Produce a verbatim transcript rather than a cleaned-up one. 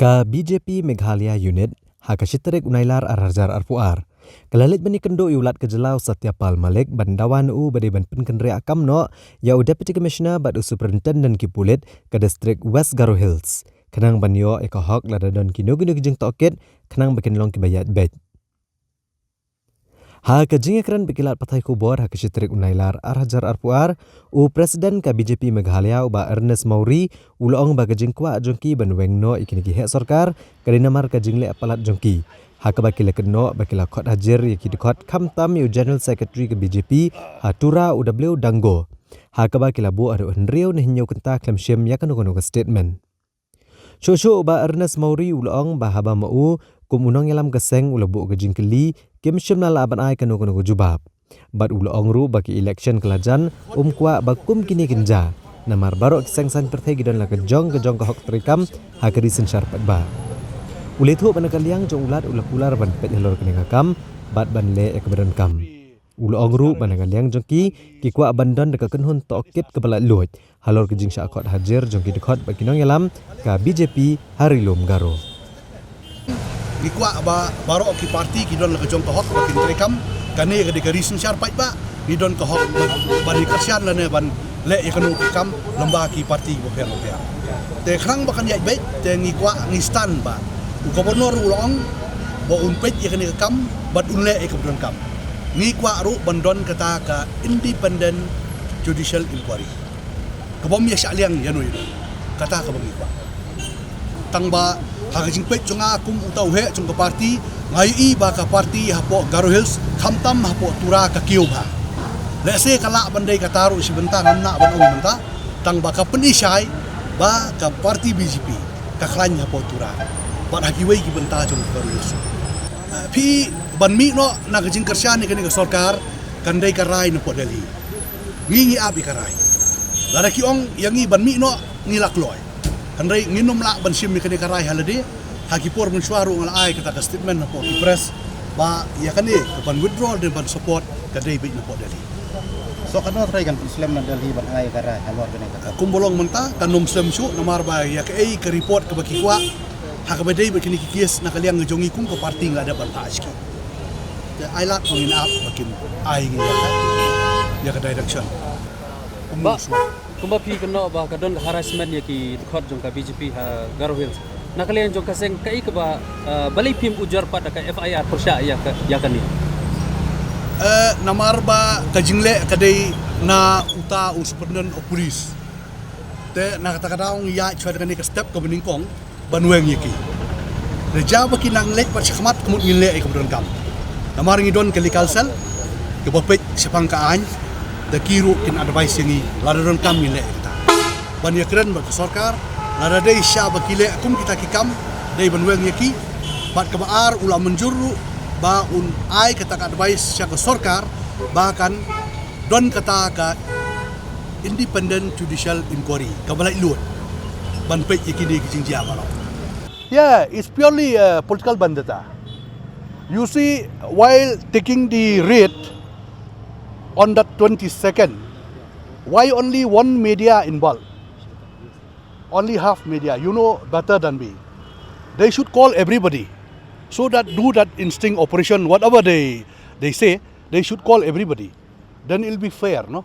Ka B J P Meghalaya Unit, ha ka shi tarik u Nailar ar hajar arphew ar, ka la leit ban ïakynduh ïa u Lat ka jylla u Satya Pal Malik ban dawa na u ba dei ban pynkynriah kam noh ïa u Deputy Commissioner bad u Superintendent ki pulit ka distrik West Garo Hills, khnang ban ïoh ïa ka hok lada don kino kino ki jingtohkit, khnang ba kin long kiba ïaid beit. Ha ka jingïakren bad ki lad pathai khubor ha ka shi tarik u Nailar ar hajar arphew ar, u President ka B J P Meghalaya u Bah Ernest Mawrie u la ong ba ka jingkwah jong ki ban weng noh ïa kine ki heh sorkar ka dei namar ka jingleh palat jong ki, ha kaba ki la kynnoh ba ki la khot hajir ïa ki dkhot khamtam ïa u General Secretary ka B J P ha Tura, u W Dango, ha kaba ki la buh haduh hynriew ne hynñiew kynta khlem shim ïa kano kano ka statement. Shuh shuh u Bah Ernest Mawrie u la ong ba haba ma u kum u nongïalam ka seng u la buh ka jingkylli, kim shym la lah ban ai kano kano ka jubab. Bad u la ong ruh ba ka election ka la jan, um kwah ba kum kine kin jia, namar baroh ki seng saiñ pyrthei ki don la ka jong ka jong ka hok treikam ha ka ri synshar paidbah. U la ïathuh ba na ka liang jong u Lat u la kular ban peit halor kane ka kam bad ban leh ïa kaba donkam. U la ong ruh ba na ka liang jong ki, ki kwah ban don da ka kynhun tohkit kaba laitluid halor ka jingshah khot hajir jong ki dkhot bad ki nongïalam ka B J P ha Ri Lum Garo. Ngi kwah ba baroh ki parti ki don la ka jong ka hok ba kin treikam. Kane ka dei ka ri synshar paidbah, ngi don ka hok ban, ban ïa kyrshan lane ban leh ïa kano ka kam lyngba ki parti bapher bapher. Te khnang ba kan ïaid beit, te ngi kwah, ngi stand ba u Governor u la ong ba un peit ïa kane ka kam bad un leh ïa kaba donkam. Ngi kwah ruh ban don kata ka independent judicial inquiry. Ka bym ïa shah liang ïano ïano. Kata kaba ngi kwah. Tang ba ha ka jingpeit jong nga kum uta u heh jong ka parti, nga ïohi ba ka parti hapoh Garo Hills, khamtam hapoh Tura ka kiew bha. Lehse ka lah ban dei kata ruh shi bynta ngam lah ban ong mynta, tang ba ka pynishai ba ka parti B J P ka khlaiñ hapoh Tura bad ha kiwei ki bynta jong ka Garo Hills. Eh, phi ban mih noh na ka jingkyrshan ïa kane ka sorkar kan dei ka rai na poh Delhi. Ngi ngi ap ïa ka rai. Lada ki ong ïa ngi ban mih noh, ngi la kloi. Hynrei ngin ym lah ban shim ïa kane ka rai ha lade. Ha ki por mynshuwa ruh nga la ai kata ka statement hapoh ki press ba ïa kane ka ban withdraw ne ban support ka dei beit na poh Delhi. So katno trai kan slem na Delhi ban ai ka rai halor kane ka kam? Kum ba long mynta kan ym slem shuh namar ba ïa kaei ka report kaba ki kwah ha kaba dei bad kine ki case na ka liang jong ngi kum ka parti nga la dep ban phah sha ki. Te ai lad ba ngin ap ba kin ai ngi ïa ka, ïa ka direction. Kumba, kumba phi kynnoh ba ka don ka harassment ïa ki dkhot jong ka B J P ha Garo Hills. Na ka liang jong ka seng kaei kaba, ah, balei phim ujor pat da ka F I R pyrshah ïa ka, ïa kane? Eh, namar ba ka jingleh ka dei na uta u Superintendent of Police. Te na kata ka daw ngi ïaid shuwa da kane ka step kaba nyngkong ban weng ïa ki. Da jia ba ki nang leit pat shakhmat ka mut ngin leh ïa kaba donkam. Namar ngi don ka legal cell kaba peit shaphang ka aiñ, da ki ruh kin advice ïa ngi lada donkam ngin leh ïa kata. Ban ïakren bad ka sorkar, lada dei sha ba ki leh kum kita ki kam, dei ban weng ïa ki. Bad kaba ar u la mynjur ruh ba un ai kata ka advice sha ka sorkar ba kan don kata ka independent judicial inquiry kaba laitluid ban peit ïa kine ki jingjia baroh. Yeah, it's purely a political vendetta. You see, while taking the raid on that twenty-second, why only one media involved? Only half media, you know better than me. They should call everybody so that do that instinct operation, whatever they, they say, they should call everybody. Then it'll be fair, no?